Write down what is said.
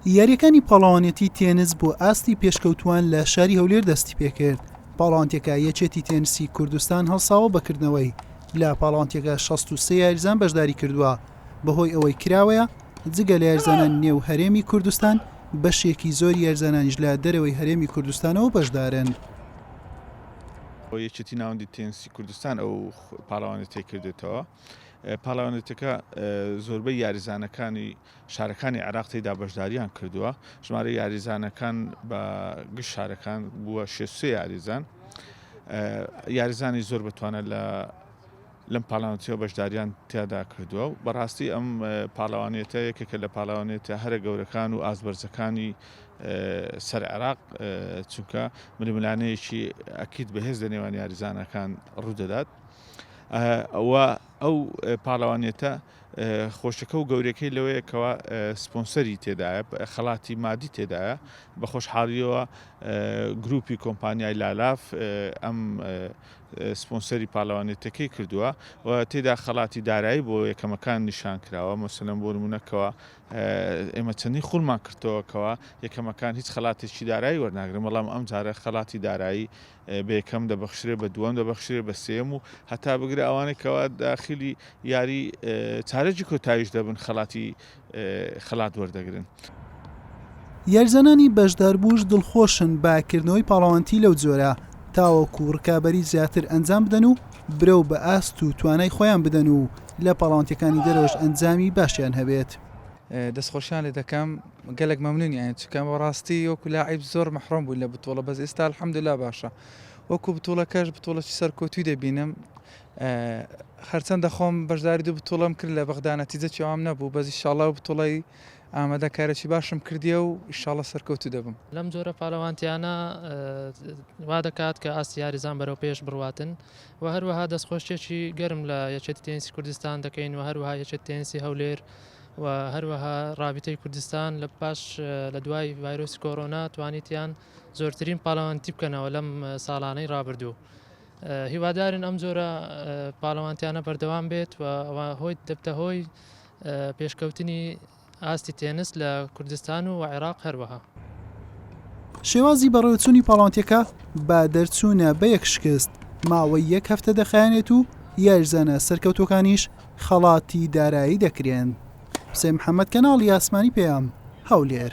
یارییەکانی پاڵەوانێتی تێنس بۆ ئاستی پێشکەوتووان لە شاری هەولێر دەستیپێکرد، پاڵەوانتیەکە یەکێتی تێنسی کوردستان هەڵساوە بە کردنەوەی، لە پاڵەوانتیەکە 63 یاریزان بەشداری کردووە، بەهۆی ئەوەی کراوەیە، جگە لە یاریزانانی نێو هەرێمی کوردستان، بەشێکی زۆری یاریزانانیش لە دەرەوەی هەرێمی کوردستانەوە بەشدارن. یەکێتی ناوەندی تێنسی کوردستان ئەو پاڵەوانێتیەی کردێتەوە، پاڵەوانێتیەکە زۆربەی یاریزانەکانی شارەکانی عێراق تێیدا بەشداریان کردووە، ژمارەی یاریزانەکان بە گشت شارەکان بووە 63 یاریزان، یاریزانی زۆر بەتوانە لە لەم پاڵاوانێتیەوە بەشداریان تیادا کردووە و بەڕاستی ئەم پاڵەوانێتە یەکێکە لە پاڵەوانێتە هەرە گەورەکان و ئاستبەرزەکانی سەر عێراق چونکە ململانەیەکی ئەکید بەهێز لە نێوان یاریزانەکان ڕوودەدات ئەوە ئەو پاڵەوانێتە خۆشەکە و گەورەکەی لەوەیە کەوا سپۆنسەری تێدایە خەڵاتی مادی تێدایە بە خۆشحاڵیەوە گروپی کۆمپانیای لالاف ئەم سپۆنسەری پاڵەوانێتەکەی کردووە و تێدا خەڵاتی دارایی بۆ یەکەمەکان نیشان کراوە مەسەلەن بۆ نمونە کەوا ئێمە چەندین خولمان کردەوە کەوا یەکەمەکان هیچ خەڵاتێکی دارایی وەرناگرن بەڵام ئەم جارە خەڵاتی دارایی بە یەکەم دەبەخشرێ بە دووەم دەبەخشرێ بە سێیەم و هەتا بگرە ئەوانەی کەوا داخلی یاری چارەکی کۆتاییش دەبن خەڵاتی خەڵات وەردەگرن. یاریزانانی بەشداربووش دڵخۆشن بە کردنەوەی پاڵەوانتی لەو جۆرە، تاوەکو رکابەری زیاتر ئەنجام بدەن و برەو بە ئاست و توانای خۆیان بدەن و لە پاڵەوانتیەکانی دەرەوەش ئەنجامی باشیان هەبێت. دەستخۆشیان لێ دەکەم گەلەک مەمنونی ئەین چونکە بەڕاستی وەکو لاعیب زۆر مەحڕوم بووین لە بتوڵە بەس ئێستا الحمدللە باشە وەکو بتوڵەکەش بتوڵەکی سەرکەوتووی دەبینم هەرچەندە خۆم بەشداری دوو بتوڵەم کرد لە بەغدا نەتیجەکی ئەوام نەبوو بەس ئیشاڵڵا و بتوڵەی ئامادە کارێکی باشم کردیە و ئیشاڵڵا سەرکەوتوو دەبم. لەم جۆرە پاڵەوانتیانە وا دەکات کە ئاستی یاریزان بەرەو پێش بڕواتن و هەروەها دەستخۆشیەکی گەرم لە یەکێتی تێنسی کوردستان دەکەین و هەروەها یەکێتی تێنسی هەولێر و هەروەها ڕابیتەی کوردستان لە پاش لە دوای ڤایرۆسی کۆرۆنا توانیتیان زۆرترین پاڵەوانتی بکەنەوە لەم ساڵانەی ڕابردوو. هیوادارین ئەم جۆرە پاڵەوانتیانە بەردەوام بێت و هۆی دەبتە هۆی پێشکەوتنی ئاستی تێنس لە کوردستان و عێراق هەروەها. شێوازی بەڕێوەچوونی پاڵەوانتیەکە بە دەرچوونە بە یەک شکست ماوەی یەک هەفتە دەخایەنێت و یاریزانە سەرکەوتووەکانیش خەڵاتی دارایی دەکرێن. حوسێن محەمەد کەناڵی ئاسمانی پەیام، هەولێر.